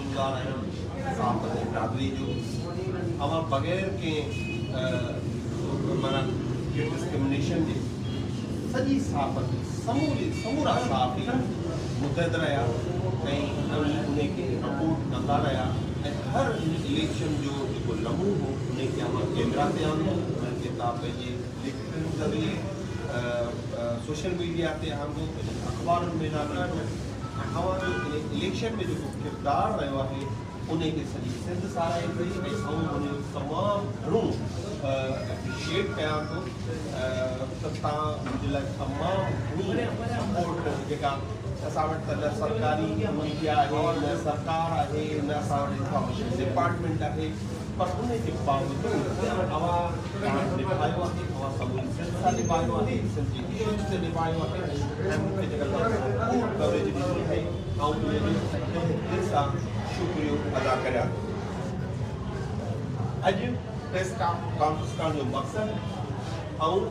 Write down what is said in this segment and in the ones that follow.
شڪرگذار آهيان صحافت جي برادري جو. اوهان بغير ڪنهن معنيٰ ڊسڪرمنيشن جي سڄي صحافت سموري سمورا صحافي متحد رهيا ۽ انهي کي رپورٽ ڪندا رهيا ۽ هر اليڪشن جو جيڪو لمحو هو انهي کي اوهان ڪيمرا تي آندو، انهن کي توهان پنهنجي لکڻين ذريعي سوشل ميڊيا تي آندو، پنهنجن اخبارن ۾ نالو ڏنو ۽ اوهان جو انهي اليڪشن ۾ جيڪو ڪردار رهيو آهي انهي کي سڄي سنڌ ساراهي پئي ۽ آئون ان جو تمام گهڻو اپريشيئيٽ ڪيان ٿو ته توهان منهنجي لاء تمام گهڻي سپورٽ جيڪا اسان وٽ ته نه سرڪاري ميڊيا آهي نه سرڪار آهي نه اسان وٽ انفارميشن ڊپارٽمينٽ آهي پر ان جي باوجود اوهان پاڻ نڀايو آهي، اوهان سموري سنڌ سان نڀايو آهي، سنڌ جي اشوز تي نڀايو آهي ۽ مون کي جيڪا توهان ڀرپور ڪوريج ڏني آهي آئون ان جو تهه دل سان شڪريو ادا ڪريان ٿو. اڄ پريس ڪانفرنس ڪرڻ جو مقصد آئون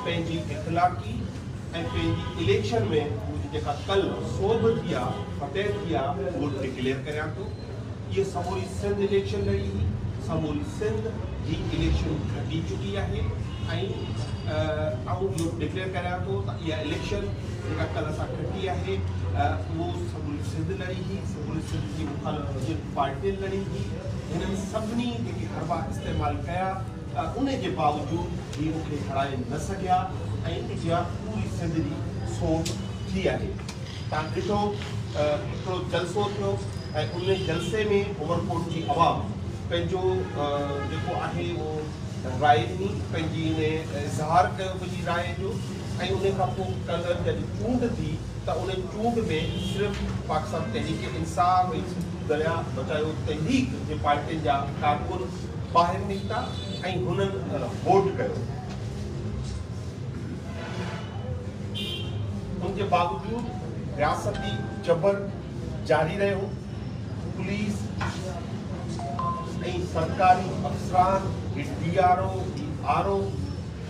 پنهنجي اخلاقي ۽ پنهنجي اليڪشن ۾ منهنجي جيڪا ڪل سوڀ ٿي آ، فتح ٿي آ، اهو ڊڪليئر ڪريان ٿو. اهي سموري سنڌ اليڪشن لڙي هئي، سموري سنڌ هي اليڪشن کٽي چڪي آهي ۽ آئون اهو ڊڪليئر ڪريان ٿو ته اها اليڪشن جيڪا ڪل اسان کٽي آهي اهو سموري سنڌ لڙي هئي، سموري سنڌ جي مخالف جن پارٽين لڙي هئي، هنن سڀني جيڪي حربا استعمال ڪيا ان جي باوجود هي مون کي هرائي نه سگهيا ۽ اها پوري سنڌ جي سوڀ ٿي آهي. توهان ڏٺو هڪڙو جلسو ٿيو ۽ ان جلسي ۾ عمرڪوٽ جي عوام پنهنجو جيڪو آهي اهو راء ڏني، پنهنجي ان اظهار ڪيو پنهنجي راء جو ۽ ان کان پوء ڪلهه جڏهن چونڊ ٿي ته ان چونڊ ۾ صرف پاڪستان تحريڪ انصاف ۽ سنڌو درياء بچايو تحريڪ جي پارٽين جا ڪارڪن ٻاهر نڪتا ۽ هنن ووٽ ڪيو. ان جي باوجود رياستي جبر جاري رهيو، پوليس ۽ سرڪاري افسران هي ڊي آر او هي آر او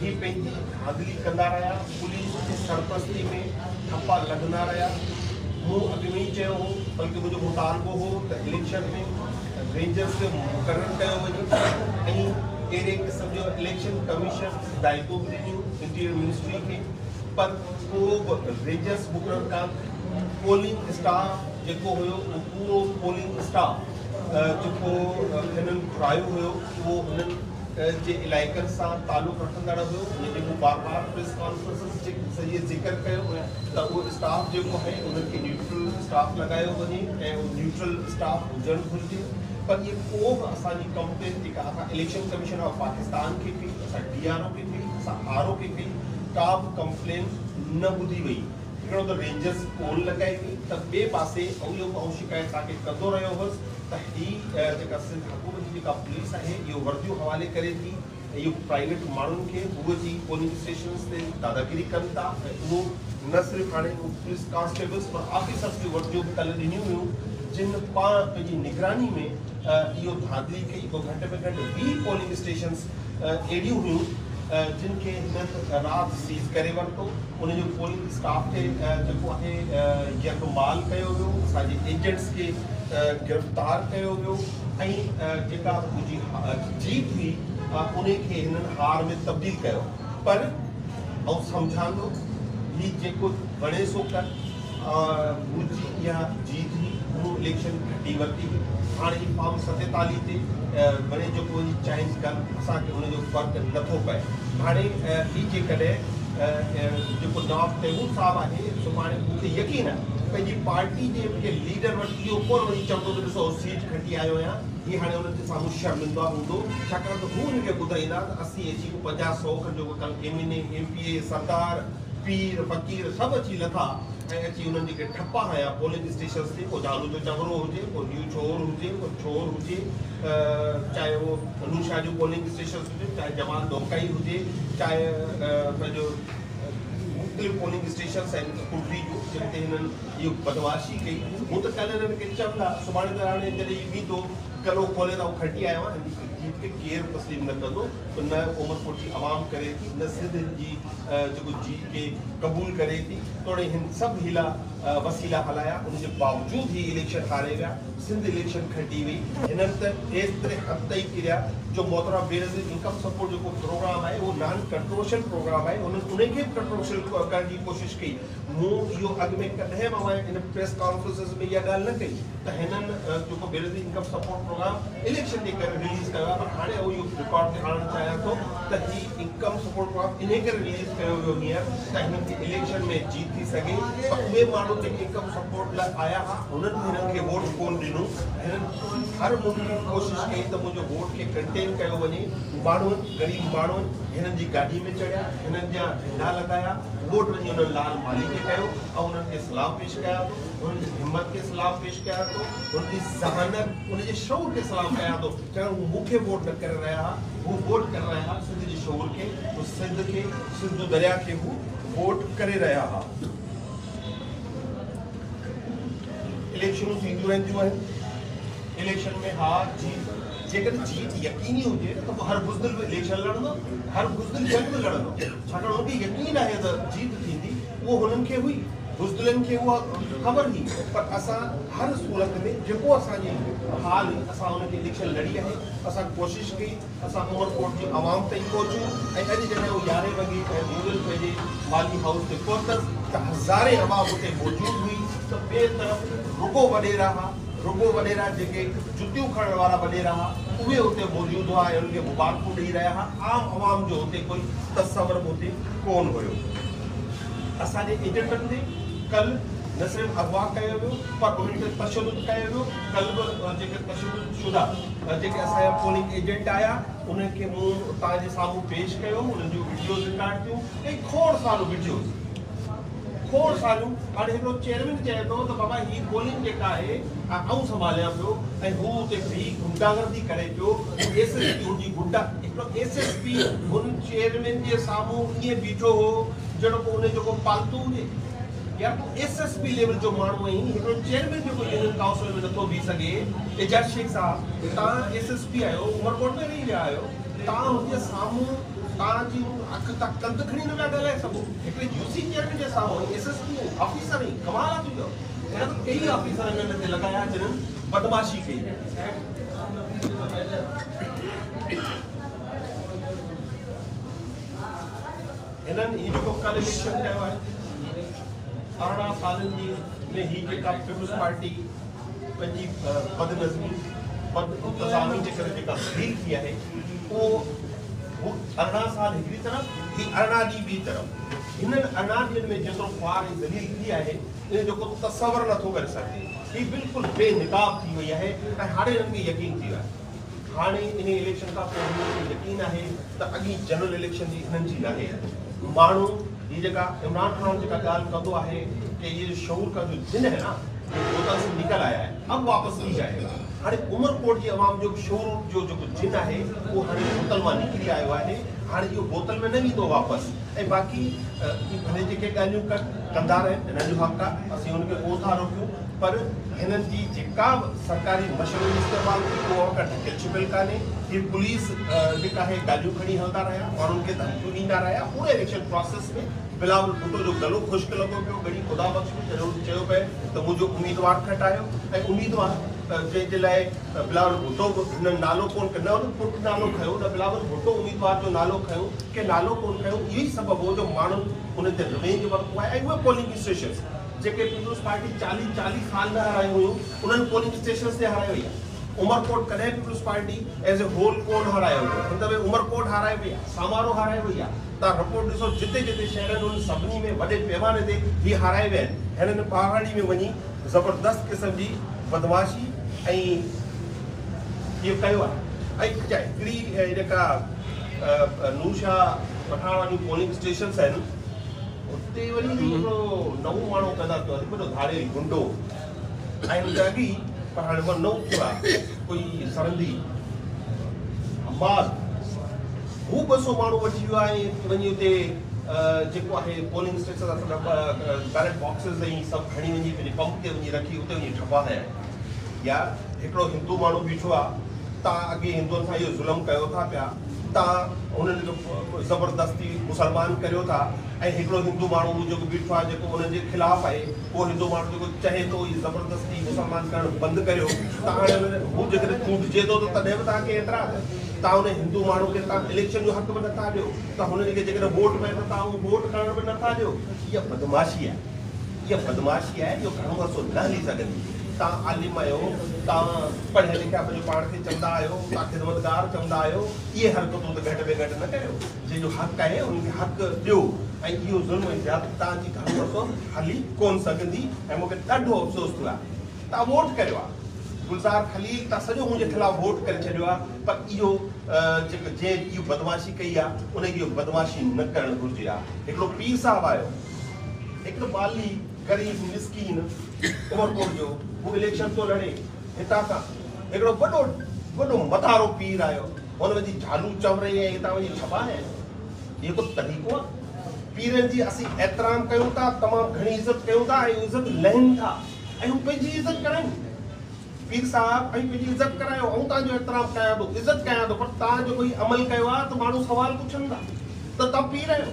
هي پنهنجي ڌانڌلي ڪندا رهيا، پوليس جي سرپرستي ۾ ٺپا لڳندا رهيا، مون اڳ ۾ ئي چيو هو بلڪه منهنجو مطالبو هو ته اليڪشن ۾ رينجرز کي مقرر ڪيو وڃي ۽ اهڙي قسم جو اليڪشن ڪميشن هدايتون به ڏنيون انٽيريئر منسٽري کي پر ڪو به رينجرز مقرر ڪانه ٿي، پولنگ اسٽاف جيڪو هيو اهو پورو پولنگ اسٽاف جيڪو هنن گهرايو هيو اهو هنن جي علائقن سان تعلق رکندڙ هيو، ان جي مون بار بار پريس ڪانفرنسز جي ذريعي ذڪر ڪيو ته اهو اسٽاف جيڪو آهي انهن کي نيوٽرل اسٽاف لڳايو وڃي ۽ اهو نيوٽرل اسٽاف هجڻ گهرجي پر اهي ڪو به اسان جي ڪمپلين جيڪا اسان اليڪشن ڪميشن آف پاڪستان کي ڪئي، اسان ڊي آر او کي ڪئي، اسان آر او کي ڪئي، ڪا به ڪمپلين نه ٻڌي وئي. هڪڙو ته رينجرز ڪونه لڳائي وئي ته ٻئي پاسي اهو به آئون شڪايت توهان کي ڪندو رهيو هوس ته هي جيڪا سنڌ حڪومت جي جيڪا پوليس آهي اهو ورديون حوالي ڪري ٿي ۽ اهو پرائيويٽ ماڻهن کي هو اچي پولنگ اسٽيشنز تي داداگيري ڪن ٿا ۽ اهو نه صرف هاڻي پوليس ڪانسٽيبلز پر آفيسرز کي ورديون به ڪلهه ڏنيون ويون جن پاڻ پنهنجي نگراني ۾ اهو ڌانڌلي ڪئي پوء گهٽ ۾ گهٽ 20 پولنگ اسٽيشنز اهڙيون هيون جن کي هنن رات سيز ڪري ورتو ان جو پولنگ اسٽاف کي جيڪو آهي يرغمال ڪيو ويو اسان جي ايجنٽس کي گرفتار ڪيو ويو ۽ جيڪا منهنجي جيت هئي ان کي هنن هار ۾ تبديل ڪيو پر آئون سمجهان ٿو هي جيڪو وڻي سو ڪر منهنجي اها جيت هئي، مون اليڪشن کٽي ورتي هئي، هاڻ هي فارم 47 تي وڃي جيڪو وڃي چاهين ڪن، اسان کي ان جو فرق نه ٿو پئي. هاڻي هي جيڪڏهن جيڪو نواب تيمور صاحب آهي سڀاڻي مون کي يقين آهي پنهنجي پارٽي جي ڪنهن ليڊر وٽ اهو ڪونه وڃي چوندو ته ڏسو آئون سيٽ کٽي آيو آهيان، هي هاڻي انهن جي سامهون شرمنده هوندو، ڇاڪاڻ ته هو هن کي ٻڌائيندا ته اسين اچي ڪو 50 سئو کن جيڪو ڪل ايم اين اي، ايم پي اي، سردار، پير فقير سڀ اچي لٿا ۽ اچي انهن جيڪي ٺپا هنيا پولنگ اسٽيشنز تي ڪو جالو جو چونرو هجي ڪو نيو ڇور هجي ڪو ڇور هجي چاهي اهو نوشاهه جون پولنگ اسٽيشنز هجن چاهي جمال ڏوڪائي هجي چاهي پنهنجو مختلف پولنگ اسٽيشنز آهن ڪنڊري جون جن تي هنن اهو بدمعاشي ڪئي مون ته ڪلهه هنن کي چوندا سڀاڻي ته هاڻي جڏهن هي ويندو گلو کولي ته آئون کٽي آيو آهيان. جيت کي ڪير به تسليم نه ڪندو نه عمرڪوٽ جي عوام ڪري ٿي نه سنڌ هن جي جيڪو جيت کي قبول ڪري ٿي. توڙي هن سڀ حيلا وسيلا هلايا ان جي باوجود هي اليڪشن هاري ويا، سنڌ اليڪشن کٽي وئي. هنن ته ايتري حد تائين ڪريا جو محترمه بينظير انڪم سپورٽ جيڪو پروگرام آهي اهو نان ڪنٽروورشل پروگرام آهي، هنن ان کي به ڪنٽروورشل ڪرڻ جي ڪوشش ڪئي. مون اهو اڳ ۾ ڪڏهن به اوهان ان پريس ڪانفرنسز ۾ اها ڳالهه نه ڪئي ته هنن جيڪو Benazir income support programme election جي ڪري رليز ڪيو آهي، پر هاڻي آئون اهو رڪارڊ تي آڻڻ چاهيان ٿو ته هي انڪم سپورٽ پروگرام انهي ڪري رليز ڪيو ويو هينئر ته هنن کي اليڪشن ۾ جيت ٿي سگهي، پر اهي ماڻهو جيڪي انڪم سپورٽ لاء آيا ها هنن به هنن کي ووٽ ڪونه ڏنو. هنن هر ممڪن ڪوشش ڪئي ته منهنجو ووٽ کي ڪنٽين ڪيو وڃي. ماڻهن، غريب ماڻهن هنن جي گاڏي ۾ چڙهيا، هنن جا جهنڊا لڳايا، ووٽ وڃي انهن لال مالهي کي ڪيو. آئون انهن کي سلام پيش ڪيان ٿو، انهن جي همت کي سلام پيش ڪيان ٿو، انهن جي ذهانت، ان جي شعور کي سلام ڪيان ٿو. ڇاڪاڻ هو مون کي ووٽ نه ڪري رهيا ها، هو ووٽ ڪري رهيا ها سنڌ جي شعور کي، هو سنڌ کي، سنڌو درياء کي هو ووٽ ڪري رهيا ها. اليڪشنون ٿينديون رهنديون آهن، اليڪشن ۾ هار جيت، جيڪڏهن جيت يقيني هجي ته پوء هر بزدل به اليڪشن لڙندو، هر بزدل جنگ به لڙندو، ڇاڪاڻ هن کي يقين آهي ته جيت ٿيندي. اهو هنن کي هئي، بزدلن کي اها خبر هئي، پر اسان هر صورت ۾ جيڪو اسان جي حال هئي، اسان ان کي اليڪشن لڙي آهي، اسان ڪوشش ڪئي، اسان عمرڪوٽ جي عوام تائين پهچون ۽ اڄ جڏهن آئون يارهين وڳي گوگل پنهنجي مالي هائوس تي پهتس ته هزارين عوام اتي موجود هئي ته ٻئي طرف رڳو وڏيرا ها، رڳو وڏيرا جيڪي جتيون کڻڻ وارا وڏيرا ها، اهي اتي موجود هئا ۽ انهن کي مبارڪون ڏئي رهيا ها، عام عوام جو اتي ڪوئي تصور به اتي ڪونه هيو. اسان جي ايجنٽن تي ڪلهه نه صرف اغوا ڪيو ويو پر انهن تي تشدد ڪيو ويو. ڪلهه به جيڪي تشدد شده جيڪي اسان جا پولنگ ايجنٽ آيا انهن کي مون توهان جي سامهون پيش ڪيو، انهن جون وڊيوز رڪارڊ ٿيون ۽ کوڙ ساريون وڊيوز کوڙ ساريون. هاڻي هڪڙو چيئرمين چئي ٿو ته بابا هي پولنگ جيڪا آهي آئون سنڀاليان پيو ۽ هو اتي بيهي غنڊاگردي ڪري پيو. هو ايس ايس پي هن جي غنڊا هڪڙو ايس ايس پي هن چيئرمين جي سامهون ائين بيٺو هو جهڙو ڪو ان جو ڪو پالتو هجي. يار تون ايس ايس پي ليول جو ماڻهو آهين، هڪڙو چيئرمين جيڪو يونين ڪائونسل ۾ نٿو بيهي سگهي. اعجاز شيخ صاحب توهان ايس ايس پي آهيو، عمرڪوٽ ۾ رهي ويا آهيو، توهان هن جي سامهون توهان جي اک تان ڪنڌ کڻي نه پيا ڳالهائي سگهو. هڪڙي يو سي چيئرمين جي سامهون ايس ايس پي آهين، آفيسر آهين، ڪمال آهي تنهنجو. اهڙا ته ڪيئي آفيسر هنن تي لڳايا جنهن بدمعاشي ڪئي. هنن هي جيڪو ڪل اليڪشن ڪيو آهي 18 سالن جي ۾ هي جيڪا پيپلز پارٽي پنهنجي بدنظمي بد انتظامي جي ڪري جيڪا ذليل ٿي آهي اهو هو 18 سال هڪڙي طرف هي 18 ڏينهن ٻي طرف هنن 18 ڏينهن ۾ جيترو خوار ۽ ذليل ٿي آهي ان جو ڪو تصور نٿو ڪري سگهجي. هي بلڪل بي نقاب ٿي وئي آهي ۽ هاڻي هنن کي يقين ٿي ويو آهي. هاڻي انهي اليڪشن کان پوء هنن کي يقين آهي ته اڳين جنرل اليڪشن جي هنن جي ناهي. ماڻهو هي جيڪا عمران خان جيڪا ڳالهه ڪندو آهي ڪي يي جو شعور ڪا جو جن هي نا يي بوتل سي نڪل آيا هي اب واپس نهي جائيگا. هاڻي عمرڪوٽ جي عوام جو به شعور جو جيڪو جن آهي اهو هاڻي بوتل مان نڪري آيو آهي. هاڻي اهو بوتل ۾ نه ويندو واپس. ۽ باقي اهي ڀلي جيڪي ڳالهيون ڪن ڪندا رهن هنن جو حق آهي اسين هن کي ڪو ٿا روڪيون پر هنن جي جيڪا به سرڪاري مشينري استعمال ٿي اها ڪا ڍڪيل ڇپيل ڪانهي. هي پوليس جيڪا آهي گاڏيون کڻي هلندا رهيا ماڻهن کي ڌمڪيون ڏيندا رهيا پوري اليڪشن پراسيس ۾ بلاول ڀٽو جو گلو خشڪ لڳو پيو ڳڙهي خدا بخش ۾ جڏهن هن چيو پئي ته منهنجو اميدوار کٽايو ۽ اميدوار جنهن جي لاء بلاول ڀٽو به هنن نالو ڪونه نه هن پٽ نالو کنيو نه بلاول ڀٽو اميدوار جو نالو کنيو ڪنهن نالو ڪونه کنيو اهو ئي سبب هو جو ماڻهن ان تي ريونج ورتو آهي ۽ اهي پولنگ اسٽيشنز جيڪي پيپلز پارٽي چاليهه چاليهه سال نه هارايون هيون انهن پولنگ اسٽيشنز تي هارائي وئي آهي. عمرڪوٽ ڪڏهن پيپلز پارٽي ايز اي هول ڪونه هارايو هيو هن دفعي عمرڪوٽ هارائي وئي آهي سامارو هارائي وئي آهي توهان رپورٽ ڏسو جتي جتي شهر آهن انهن سڀني ۾ وڏي پيماني تي هي هارائي ويا آهن هنن ٻهراڙي ۾ وڃي زبردست قسم جي بدمعاشي ۽ اهو ڪيو آهي ۽ هڪڙي جيڪا نور شاهه پٺاڻ واريون پولنگ اسٽيشنس آهن اتي وري هڪڙو نئون ماڻهو پيدا ٿيو آهي وڏو ڌاڙيل گنڊو آهن ته اڳي ئي پر هاڻي اهو نئون ٿيو آهي ڪوئي سرندي حماد هو 200 ماڻهو وٺي ويو آهي ۽ وڃي اتي جيڪو آهي پولنگ اسٽيشن تان سڄا بيلٽ باڪسز ۽ سڀ کڻي وڃي پنهنجي پمپ تي وڃي رکي اتي وڃي ٺپا هنيا. يار هڪڙو هندو ماڻهو بيٺو آهي توهان اڳي هندوئن سان اهو ظلم ڪيو ٿا پيا، توهان هنن کي زبردستي مسلمان ڪريو ٿا ۽ هڪڙو هندو ماڻهو هو جيڪو بيٺو آهي جيڪو انهن جي خلاف آهي، اهو هندو ماڻهو جيڪو چاهي ٿو هي زبردستي مسلمان ڪرڻ بند ڪريو ته هاڻي هو جيڪڏهن چونڊجي ٿو ته تڏهن به توهان کي اعتراض آهي. توهان ان هندو ماڻهو کي توهان اليڪشن جو حق به نٿا ڏيو ته هن کي جيڪڏهن ووٽ پئي ته توهان اهو ووٽ کڻڻ به نٿا ڏيو. اها بدمعاشي آهي. اها بدمعاشي آهي جو گهڻو عرصو نه هلي سگهندي. توهان عالم آهيو، توهان پڙهيا لکيا پنهنجو پاڻ کي چوندا آهيو، توهان خدمتگار چوندا آهيو، اهي حرڪتون ته گهٽ ۾ گهٽ نه ڪريو. جنهن جو حق آهي ان کي حق ڏيو ۽ اهو ظلم ۽ زيادتي توهان جي گهڻو عرصو هلي ڪونه سگهندي ۽ مون کي ڏاڍو افسوس ٿيو آهي توهان ووٽ ڪريو آهي گلزار خليل توهان سڄو منهنجي خلاف ووٽ ڪري ڇڏيو آهي پر اهو جيڪو جنهن اهو بدمعاشي ڪئي آهي ان کي اهو بدمعاشي نه ڪرڻ گهرجي ها. هڪڙو پير صاحب آيو هڪڙو بالي غريب مسڪين عمرڪوٽ جو هو اليڪشن ٿو لڙي هتان کان هڪڙو وڏو وڏو متارو پير آيو هن وڃي جهالو چوري ۽ هتان وڃي ڇپا آيا آهن. اهو ڪو طريقو آهي؟ پيرن جي اسين احترام ڪيون ٿا، تمام گهڻي عزت ڪيون ٿا ۽ عزت لهن ٿا ۽ هو پنهنجي عزت ڪرائين. پير صاحب اوهين پنهنجي عزت ڪرايو، آئون توهان جو احترام ڪيان ٿو، عزت ڪيان ٿو، پر توهان جيڪو هي عمل ڪيو آهي ته ماڻهو سوال پڇن ٿا ته توهان پير آهيو؟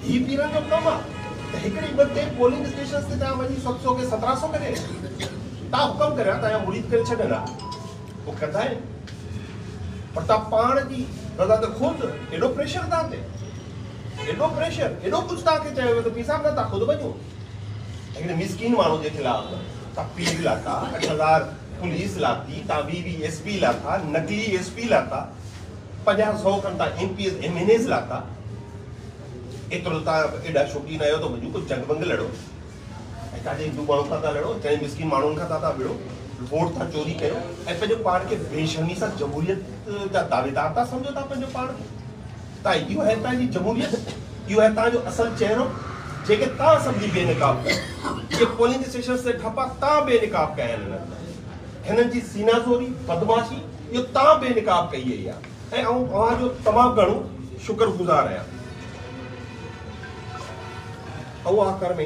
هي پيرن جو ڪم آهي ته هڪڙي ٻه ٽي پولنگ اسٽيشنز تي توهان وڃي 700 کي 1700 ڪري آيا. توهان حڪم ڪريو ها، توهان جا مريد ڪري ڇڏن ها. هو ڪندا آهن پر توهان پاڻ جي رضا ته خود ايڏو پريشر توهان تي ايڏو پريشر ايڏو ڪجهه توهان کي چيو ويو ته پير صاحب نه توهان خود وڃو هڪڙي مسڪين ماڻهو جي خلاف توهان پير لاٿا 8000 پوليس لاٿي توهان 20 20 ايس پي لاٿا نقلي ايس پي لاٿا 50 100 کن توهان M P As M N As لاٿا ايترو توهان ايڏا شوقين آهيو ته وڃو ڪو جنگ بنگ لڙو ۽ توهان جي هندو ماڻهن کان ٿا لڙو، چئين مسڪين ماڻهن کان ٿا وڙهو، ووٽ ٿا چوري ڪيو ۽ پنهنجو پاڻ کي بي شرمي سان جمهوريت جا دعويدار ٿا سمجهو ٿا پنهنجو پاڻ کي. توهان اهو آهي توهان جي جمهوريت؟ اهو آهي توهان جو اصل چهرو جنهن کي توهان سڀني بي نقاب ڪيو. اهي پولنگ اسٽيشنز تي ٺپا توهان بي نقاب ڪيا آهن هنن. هنن جي سينا زوري، بدمعاشي اهو توهان بي نقاب ڪئي وئي آهي ۽ آئون اوهان جو تمام گهڻو شڪر گذار آهيان. او آخر ۾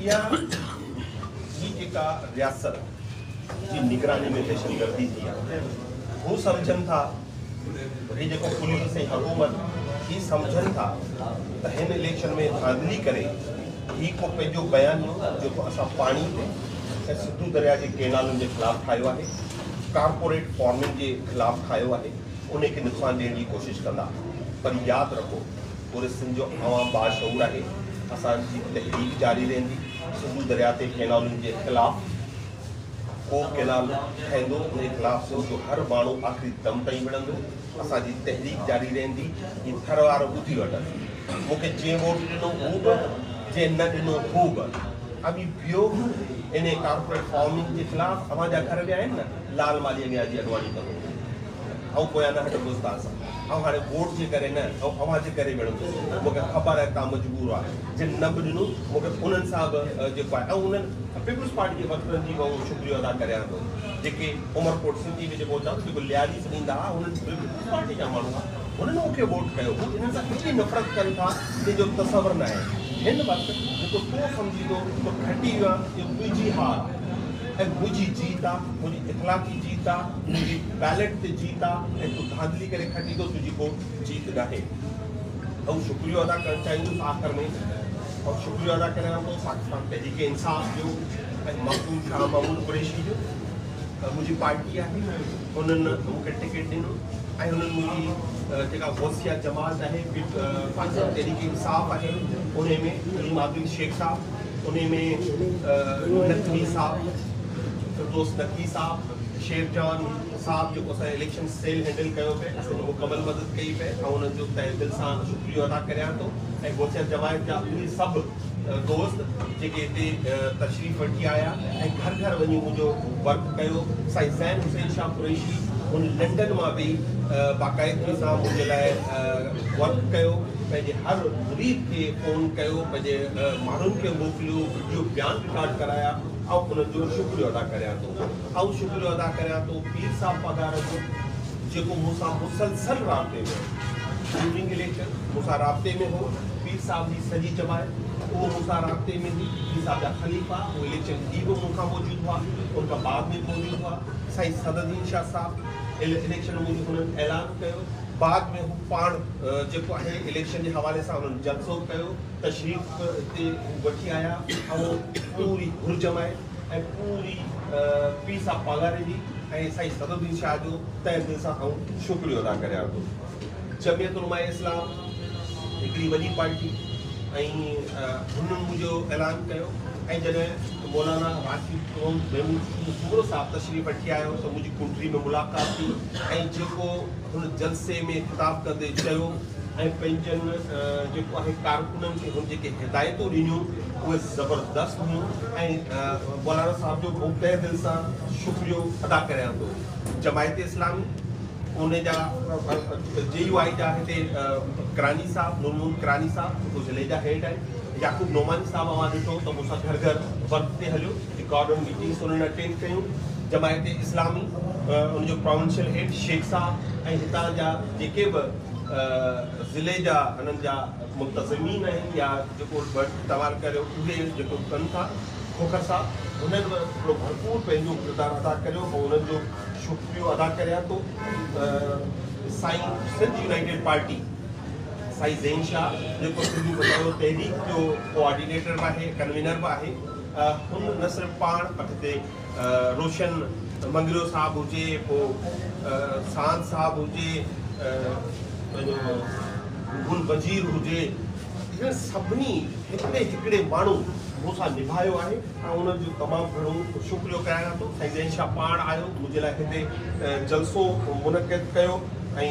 اها هي جيڪا رياست جي نگراني ۾ دهشتگردي ٿي آهي هو سمجهن ٿا هي جيڪو پوليس ۽ حڪومت هي سمجهن ٿا ته هن اليڪشن ۾ ڌانڌلي ڪري هي ڪو پنهنجو بيانيو جيڪو اسان پاڻي تي ۽ سنڌو درياء جي ڪينالن جي خلاف ٺاهيو آهي ڪارپوريٽ فارمنگ جي خلاف ٺاهيو آهي انهي کي نقصان ڏيڻ جي ڪوشش ڪندا پر ياد رکو پوري سنڌ جو عوام باشعور آهي اسان جي تحريڪ جاري رهندي سنڌو درياء تي ڪينالن جي خلاف ڪو ڪينال ٺهندو انهي خلاف سنڌ جو هر ماڻهو آخري دم تائين وڙهندو اسان جي تحريڪ جاري رهندي هي ٿر وارا ٻڌي وٺن مون کي جنهن ووٽ ڏنو هو به جنهن نه ڏنو هو به اوهين بيهو انهي ڪارپوريٽ فارمنگ جي خلاف اوهان جا گهر ويا آهن نه لال مالهي اڳيان جي اڳواڻي ڪندو آئون پويان نه هٽندس توهان سان. آئون هاڻي ووٽ جي ڪري نه، آئون اوهان جي ڪري وڙهندس. مون کي خبر آهي توهان مجبور آهيو. جن نه به ڏنو، مون کي انهن سان به جيڪو آهي. آئون انهن پيپلز پارٽي جي ورڪرن جي به آئون شڪريو ادا ڪريان ٿو، جيڪي عمرڪوٽ سنڌي ۾ جيڪو چوان ٿو، جيڪو لياري سڏيندا ها، انهن پيپلز پارٽي جا ماڻهو ها، هنن مون کي ووٽ ڪيو. هو انهن سان ايڏي نفرت ڪن ٿا، جنهن جو تصور ناهي. هن وقت جيڪو تون سمجهين ٿو ته کٽي ويو آهيان، اهو تنهنجي هار آهي ۽ منهنجي جيت آهي، منهنجي اخلاقي جيت آهي، منهنجي بيلٽ تي جيت آ ۽ تون ڌانڌلي ڪري کٽين ٿو تنهنجي ڪو جيت ناهي. آئون شڪريو ادا ڪرڻ چاهيندس آخر ۾ آئون شڪريو ادا ڪريان ٿو پاڪستان تحريڪ انصاف جو ۽ مخدوم شاهه محمود قريشي جو منهنجي پارٽي آهي انهن مون کي ٽڪيٽ ڏنو ۽ انهن منهنجي جيڪا غوثيه جماعت آهي پاڪستان تحريڪ انصاف آهي انهي ۾ حليم عادل شيخ صاحب انهي ۾ نقوي صاحب فردوس نقوي صاحب شير جان صاحب جيڪو اسان جو اليڪشن سيل هينڊل ڪيو پئي اسان جي مڪمل مدد ڪئي پئي آئون انهن جو تهه دل سان شڪريو ادا ڪريان ٿو ۽ غوثيه جماعت جا اهي سڀ دوست جيڪي هتي تشريف وٺي آيا ۽ گهر گهر وڃي منهنجو ورڪ ڪيو سائين زين حسين شاهه قريشي هن لنڊن مان به باقاعدگي سان منهنجي لاء ورڪ ڪيو پنهنجي هر مريد کي فون ڪيو پنهنجي ماڻهن کي موڪليو وڊيو بيان رڪارڊ ڪرايا آئون انهن جو شڪريو ادا ڪريان ٿو. آئون شڪريو ادا ڪريان ٿو پير صاحب پاڳارا جو جيڪو مون سان مسلسل رابطي ۾ هو. ڊيورنگ اليڪشن مون سان رابطي ۾ هو. پير صاحب جي سڄي جماعت اهو مون سان رابطي ۾ هئي. پير صاحب جا خليفا اهي اليڪشن ڏينهن به مون کان موجود هئا، ان کان بعد ۾ به موجود هئا. سائين صدرالدين شاهه صاحب اليڪشن موجب هنن اعلان ڪيو، بعد ۾ هو پاڻ جيڪو آهي اليڪشن جي حوالي سان هنن جلسو ڪيو، تشريف هتي هو وٺي آيا ۽ پوري گهر جماعت ۽ پوري پير صاحب پاڳاري جي ۽ سائين صدرالدين شاهه جو تهه دل سان آئون شڪريو ادا ڪريان ٿو. جمعيت علماء اسلام هڪڙي وڏي پارٽي ۽ هنن منهنجو اعلان ڪيو ۽ جڏهن مولانا راشد محمود سومرو صاحب تشريف وٺي آيو ته منهنجي ڪنڊري ۾ ملاقات ٿي ۽ جيڪو هن جلسي ۾ خطاب ڪندي چيو ۽ پنهنجن جيڪو آهي ڪارڪنن کي هن جيڪي هدايتون ڏنيون اهي زبردست هيون ۽ مولانا صاحب جو بهت تهه دل سان شڪريو ادا ڪريان ٿو. جماعت اسلامي ان جا جي يو آء جا هتي ڪراني صاحب نور محمد ڪراني صاحب جيڪو ضلعي جا هيڊ آهن، يعقوب نعماني صاحب اوهان ڏٺو ته مون سان گهر گهر ورڪ تي هليو، رڪارڊ ميٽنگس انهن اٽينڊ ڪيون. جماعت اسلامي ان جو پراونشل هيڊ شيخ صاحب ۽ هتان جا جيڪي به ضلعي جا انهن جا منتظمين آهن يا جيڪو ورڊ استعمال ڪريو اهي جيڪو ڪن ٿا کوکر صاحب انهن به هڪڙو ڀرپور پنهنجو ڪردار ادا ڪريو ۽ انهن جو شڪريو ادا ڪريان ٿو. سائين سنڌ يونائيٽيڊ پارٽي سائين زين شاهه جيڪو سنڌو بچايو تحريڪ جو ڪوآرڊينيٽر به آهي ڪنوينر به آهي هن نه صرف پاڻ پر هتي روشن مڱريو صاحب هجي پوء ساند صاحب هجي پنهنجو گل وزير هجي هنن سڀني هڪڙي هڪڙي ماڻهو مون سان نڀايو آهي ۽ انهن جو تمام گهڻو شڪريو ڪريان ٿو. سائين زين شاهه پاڻ آيو منهنجي لاء هتي جلسو منعقد ڪيو ۽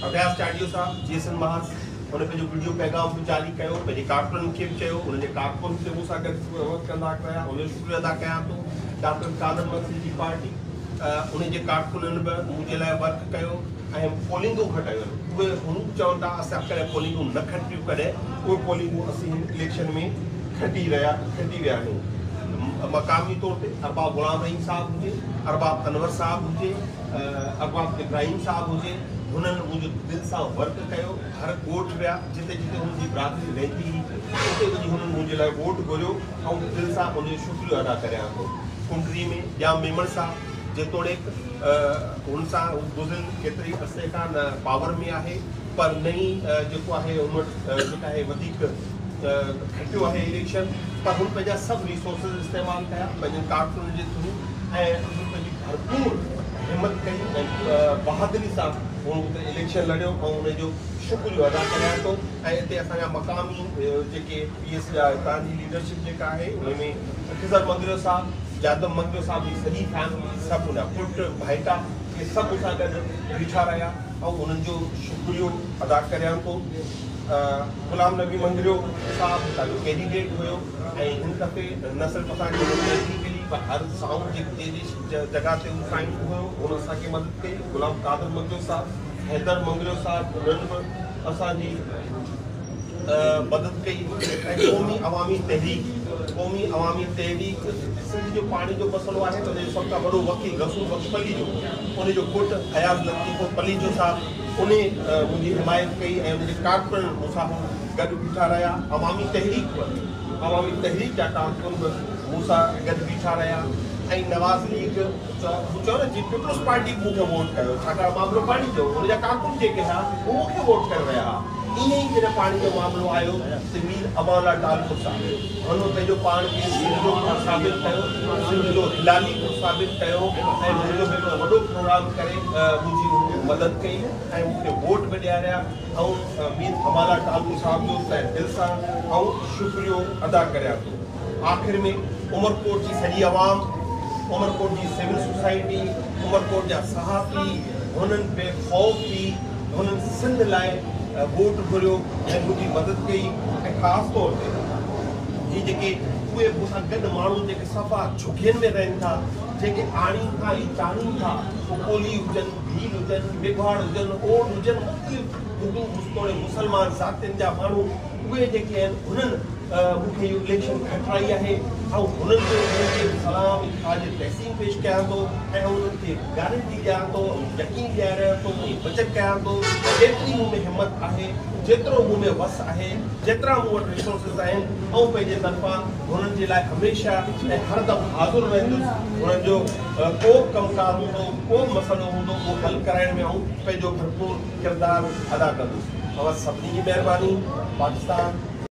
اڀياس چانڊيو صاحب جي ايس اين محاذ هن پنهنجو وڊيو پيغام به جاري ڪيو، پنهنجي ڪارڪنن کي به چيو، انهن جي ڪارڪن به مون سان گڏ وقت ڪندا رهيا، ان جو شڪريو ادا ڪيان ٿو. ڊاڪٽر قادر مگسي جي پارٽي ان جي ڪارڪنن به منهنجي لاء ورڪ ڪيو ۽ پولنگون کٽايون آهن، اهي هو به چون ٿا اسان ڪڏهن پولنگون نه کٽيون ڪڏهن اهي پولنگون اسين هن اليڪشن ۾ کٽي رهيا کٽي ويا آهيون. مقامي طور تي ارباب غلام رحيم صاحب هجي، ارباب انور صاحب هجي، ارباب ابراهيم صاحب هجي، هنن منهنجو دل سان ورڪ ڪيو، هر ڳوٺ ويا، جتي جتي هنن جي برادري رهندي هئي، اتي وڃي هنن منهنجي لاء ووٽ گهريو، آئون دل سان ان جو شڪريو ادا ڪريان ٿو. ڪنڊري ۾ ڄام ميمڻ صاحب جيتوڻيڪ هن سان هو گذريل ڪيتري عرصي کان نه پاور ۾ آهي پر نه ئي جيڪو آهي هن وٽ جيڪا آهي وڌيڪ کٽيو آهي اليڪشن پر هن پنهنجا سڀ ريسورسز استعمال ڪيا پنهنجن ڪارڪنن جي ٿرو ۽ هن پنهنجي ڀرپور همت ڪئي ۽ بهادري سان هن اتي اليڪشن لڙيو ۽ ان جو شڪريو ادا ڪريان ٿو ۽ اتي اسان جا مقامي جيڪي پي ايس جا هتان جي ليڊرشپ جيڪا آهي ان ۾ خضر مڱريو صاحب، جادم مڱريو صاحب جي سڄي فيملي سڀ ان جا پٽ ڀائيٽا اهي سڀ مون سان گڏ بيٺا رهيا آئون انهن جو شڪريو ادا ڪريان ٿو. غلام نبي مڱريو صاحب هتان جو ڪينڊيڊيٽ هيو ۽ هن دفعي نه صرف اسان کي هن ترجيح ملي پر هر سائون جي جي جڳهه تي هو سائين هيو هن اسان کي مدد ڪئي. غلام قادر مڱريو صاحب، حيدر مڱريو صاحب انهن به اسان جي مدد ڪئي ۽ قومي عوامي تحريڪ قومي عوامي تحريڪ سنڌ جو پاڻي جو مسئلو آهي ته ان جو سڀ کان وڏو وڪيل رسول بخش پليجو ان جو پٽ اياز لطيف پليجو صاحب ان منهنجي حمايت ڪئي ۽ ان جي ڪارڪن مون سان گڏ بيٺا رهيا. عوامي تحريڪ به عوامي تحريڪ جا ڪارڪن به مون سان گڏ بيٺا رهيا ۽ نواز ليگ ته مون چيو نه جي پيپلز پارٽي به مون کي ووٽ ڪيو ڇاڪاڻ معاملو پاڻي جو هو ان جا ڪارڪن جيڪي ها هو مون کي ووٽ ڪري رهيا ها. ائين ئي جڏهن پاڻي جو معاملو آيو ته مير امان الله ٽالپر صاحب هن پنهنجو پاڻ کي سنڌ جو پٽ ثابت ڪيو، سنڌ جو هلالي پٽ ثابت ڪيو ۽ منهنجو هڪڙو وڏو پروگرام ڪري منهنجي هن مدد ڪئي ۽ مون کي ووٽ به ڏياريا. آئون مير امان الله ٽالپر صاحب جو تهه دل سان آئون شڪريو ادا ڪريان ٿو. آخر ۾ عمرڪوٽ جي سڄي عوام، عمرڪوٽ جي سول سوسائٽي، عمرڪوٽ جا صحافي هنن بي خوف ٿي هنن سنڌ لاء ووٽ گهريو ۽ منهنجي مدد ڪئي ۽ خاص طور تي هي جيڪي اهي مون سان گڏ ماڻهو جيڪي صفا جهڳين ۾ رهن ٿا جيڪي آڻين ٿا ۽ چاڙهين ٿا پوء ڪولهي هجن، ڀيل هجن، ميگهواڙ هجن، اوڏ هجن مختلف هندو توڙي مسلمان ذاتين جا ماڻهو اهي جيڪي آهن هنن مون کي اهو اليڪشن کٽرائي آهي. آئون هنن جو انهن کي سلام ۽ خراج تحسين پيش ڪيان ٿو ۽ انهن کي گارنٽي ڏيان ٿو ۽ يقين ڏياريان ٿو ۽ وچن ڪيان ٿو ته جيتري مون ۾ همت آهي، جيترو مون ۾ وس آهي، جيترا مون وٽ ريسورسز آهن، آئون پنهنجي طرفان هنن جي لاء هميشه ۽ هردم حاضر رهندس. هنن جو ڪو به ڪم ڪار هوندو، ڪو به مسئلو هوندو، اهو حل ڪرائڻ ۾ آئون پنهنجو ڀرپور ڪردار ادا ڪندس. اوهان سڀني جي مهرباني. پاڪستان